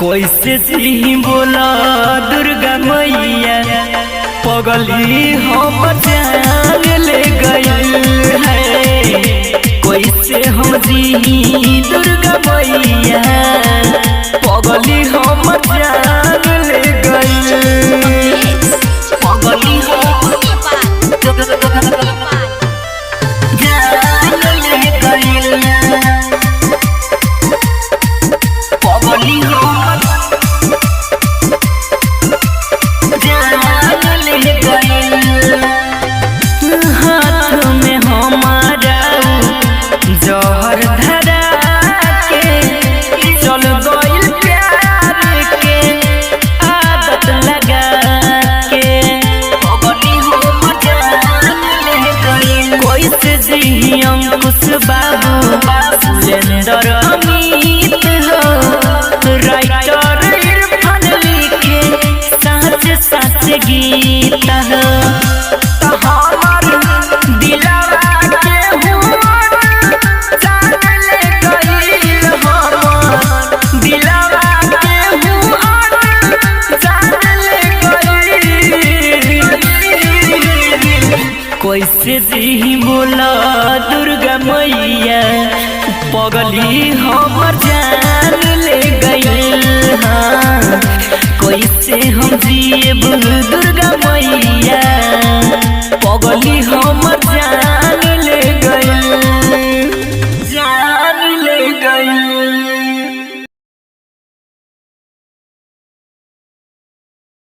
कैसे जी बोला दुर्गा मैया, पगली हम जान ले गइल है। कैसे हम जी दुर्गा मैया, पगली हम जान ले गइल। पगली हम जान ले गइल। पगली हम जान ले गइल। हाथ में हमारा जहर धरा के चल गइल, प्यार के आदत लगा के। पगली हम जान ले गइल। कैसे जी अंकुश बाबू, सुरेंद्र अमित हो, राइटर इरफान लिखे साँच साँच गीत हो। तो हमर दिलवा के हुआ जान ले गइल, हमर दिलवा के हुआ जान ले गइल। कैसे जी बोला दुर्गा मैया, पगली हमर जान ले गइल। हाँ।